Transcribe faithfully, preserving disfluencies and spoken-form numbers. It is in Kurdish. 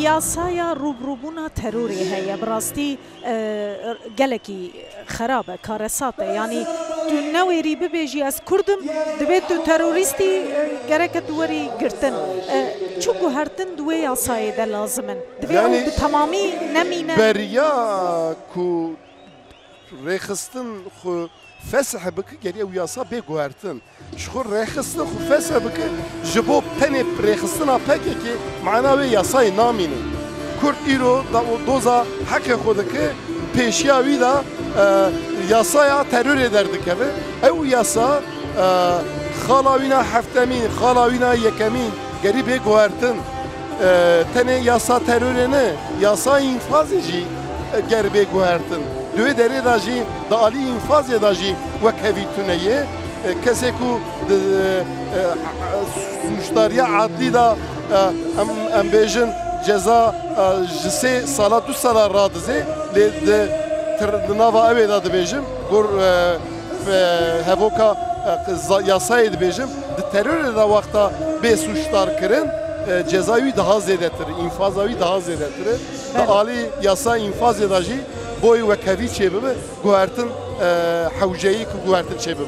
Yasaya rûbirûbûna terorê heye. Bi rastî, e, gelekî xerab e, karesat e. Yanî tu newêrî bibêjî ez Kurd im, dibê tu terorîstî, e, gereke tu werî girtin. E, çi guhertin di wê yasayê de lazim in? Divê Yanî ew bi temamî nemîne. Beriya ku rêxistin xwe fesih bike, gerî ew yasa bê guhertin. Ji xwe rêxistin xwe fesih bike, ji bo tenê rêxistina P K K mana wê yasayê namîne. Kurd îro da û doza heqê xwe dike, pêşiya wî de, e, yasaya terorê derdikeve. Ew yasa, e, xala wîna heftemîn, xala wîna yekemîn, gerî bê guhertin. E, tenê yasa terorê ne, yasa înfazê jî, e, ger bê guhertin. Di wê derê de jî, di alî înfazê de jî wekhevî tune ye. E, kesê ku di, e, e, sûcdariya adlî de, e, em, em bêjin ceza, e, ji sê sala du sala radizê, lê di tir-, di nava ew ê de dibêjim, gor, e, e, hevoka, e, za-, yasayê dibêjim, di terorê de wexta bê sûcdar kirin, e, ceza wî daha zêdetir, înfaza wî daha zêdetir e. Di Belê. alî yasa înfazê de jî boy wekhevî çêbibe, guhertin, e, hewceyî ku guhertin çêbibe.